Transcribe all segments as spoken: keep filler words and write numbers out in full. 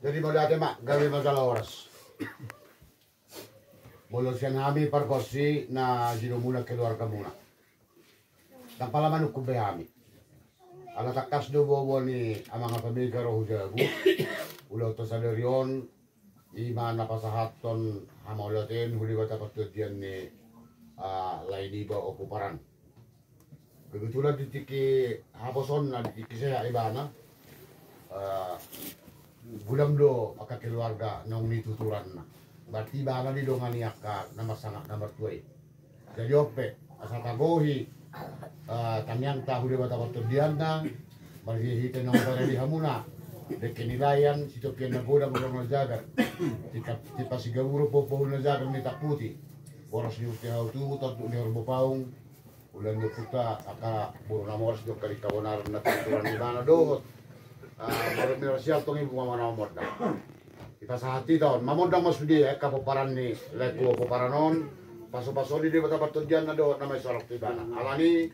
Jadi mauliate ma, gabe ma jala horas. Molo sian hami pargonsi na jinomuna keluargamuna, ndang pala manungkun be hami. Ala tangkas do boaboa ni amang na pamega ro hu jabu. Ulaonta sadari on, i ma na pasahathon hamauliateon hu Debata partondian ni, ah, lae niba Ompu Paran. Kebetulan di tingki haposonna, di tingki sehat ibana, eh, godang do angka keluarga naung nituturanna. Berarti ibana didongani angka na marsangap na martua i. Jadi on pe, asa tagohi, eh, tangiangta hu Debata partondianna, marhitehite naung bere di hamuna, dengke ni lae, sitompian na godang godang na jagar, tingki, tingki sigaburon pohon pohon na jagar ni tamputi, boras ni Huta Hau Tuhu, tonduk ni horbo paung, ulaon ni ompunta angka boru na moras, di angka di kabonaran na pinaturan ibana dohot, ah, boru ni rasial tong i bunga mana mamondang. Dipasahat hita on, mamondang ma sude angka pomparan ni laengku pomparan on, pasupasu ni Debata partondianna dohot na maisolok tu ibana. Alani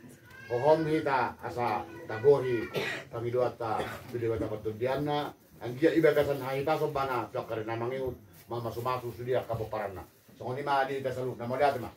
hohom hita asa tagohi pangidoanta tu Debata partondianna, anggiat i bagasan hahipason ibana tu angka ari na mangihut, mamasumasu sude angka pomparanna. Songon i ma di hita saluhutna, mauliate ma.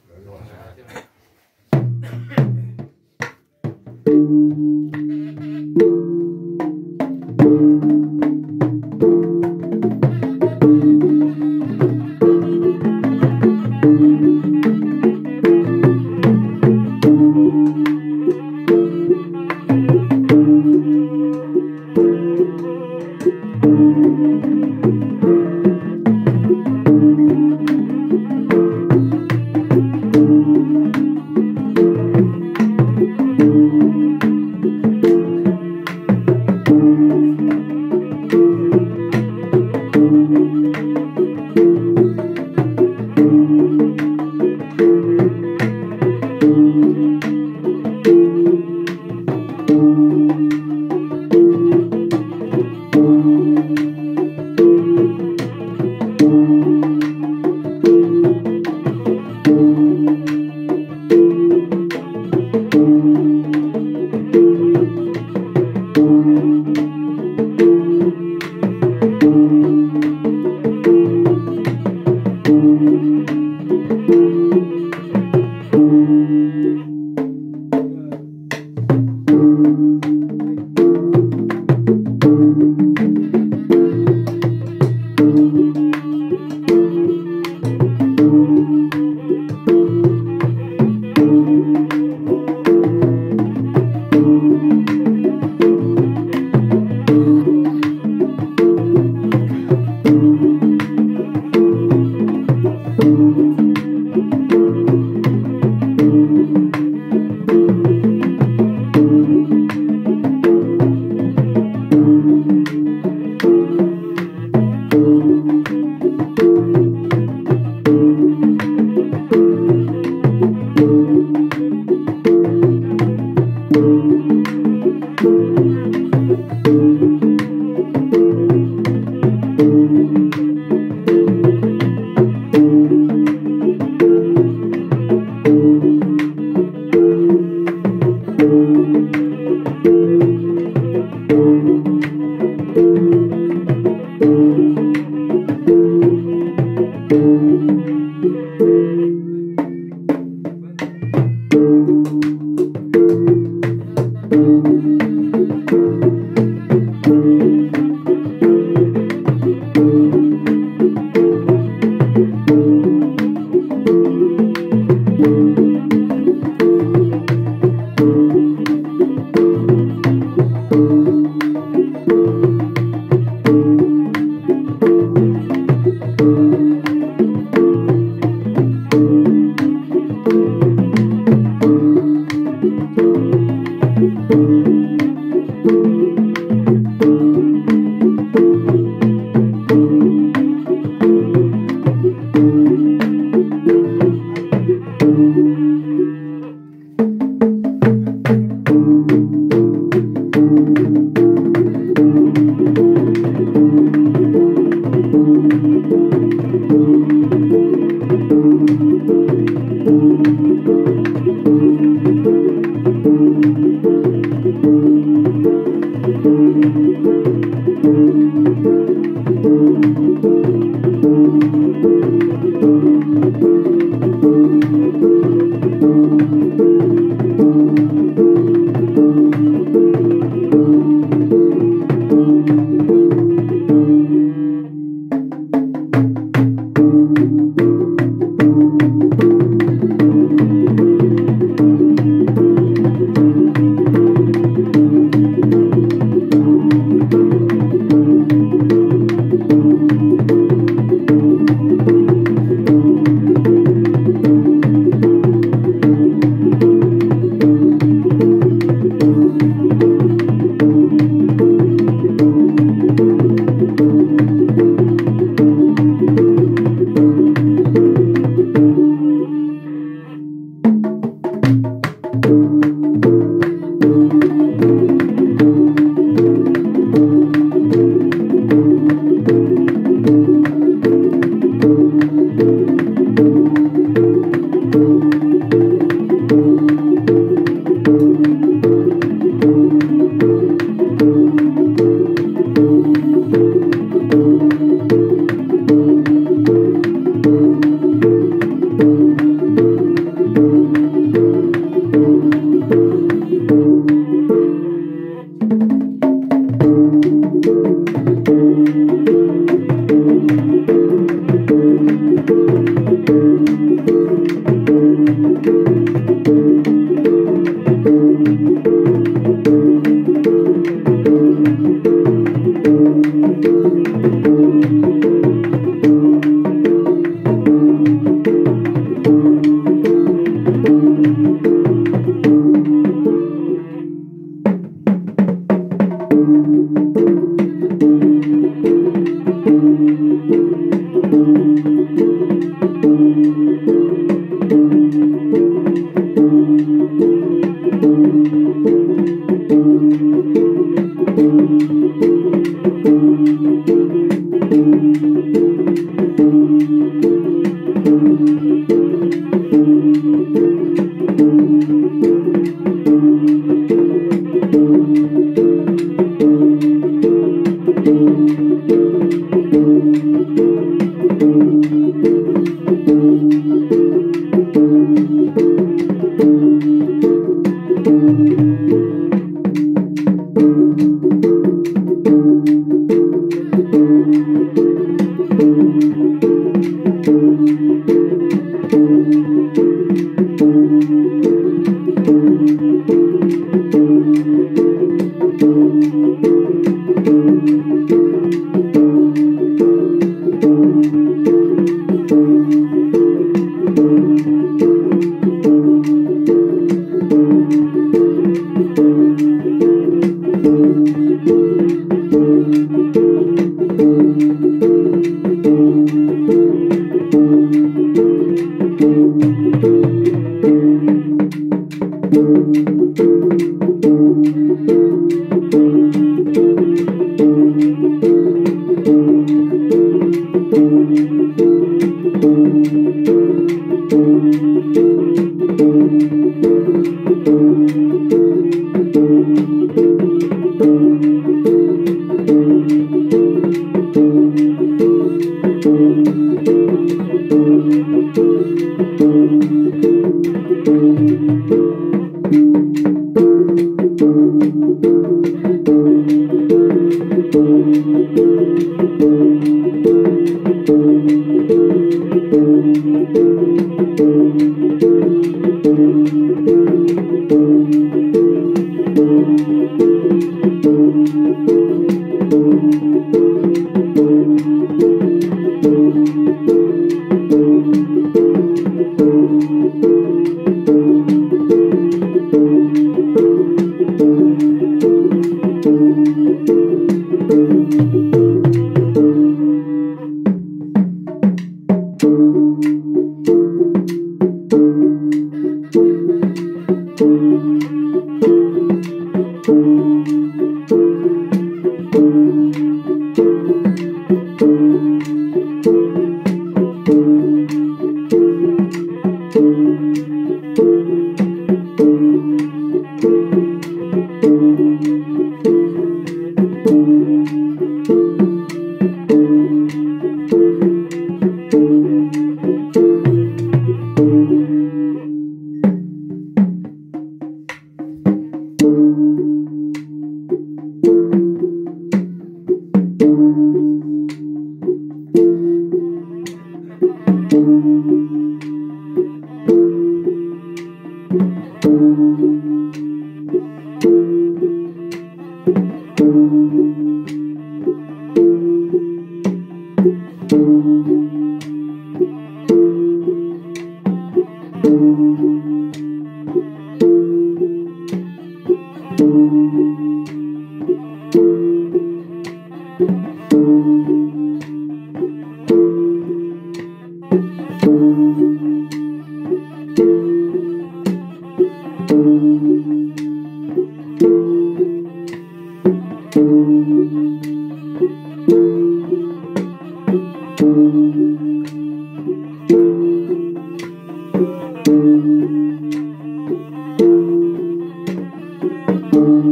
Ima,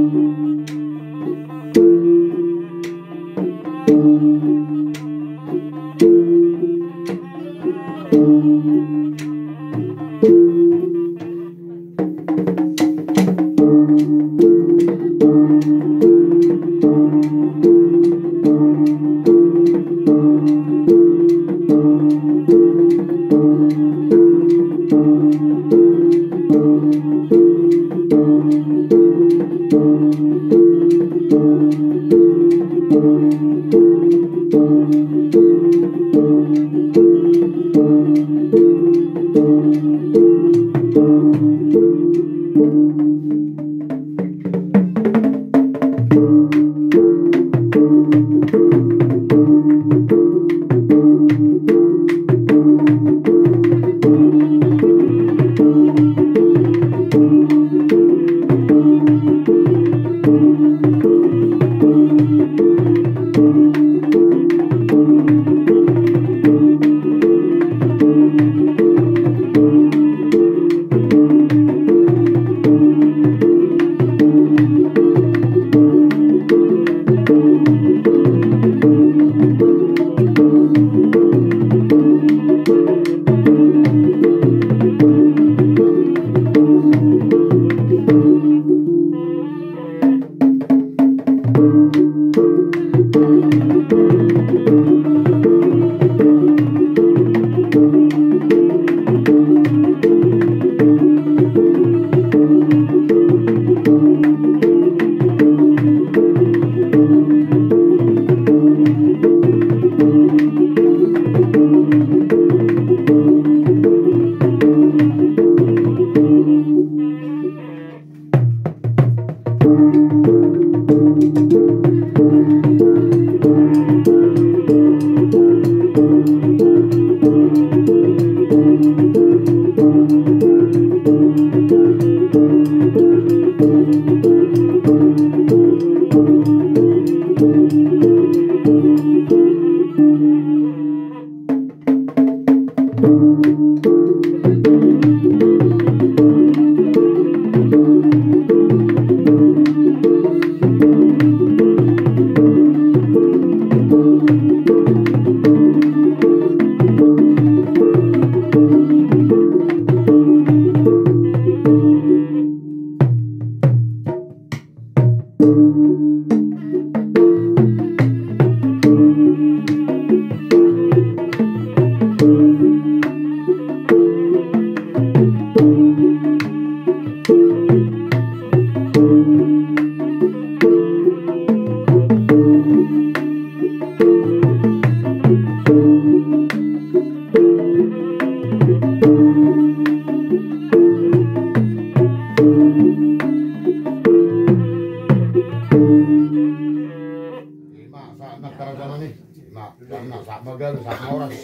sahat ma karajana i. Ima, sahat ma gabe, sahat ma horas.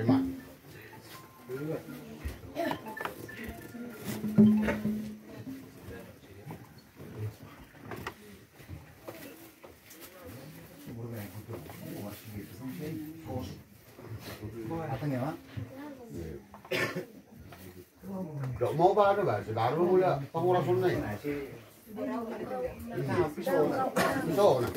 Ima. Dok mau ba, anu ba, si baru mula pangurason na i. Pisona. Pisona.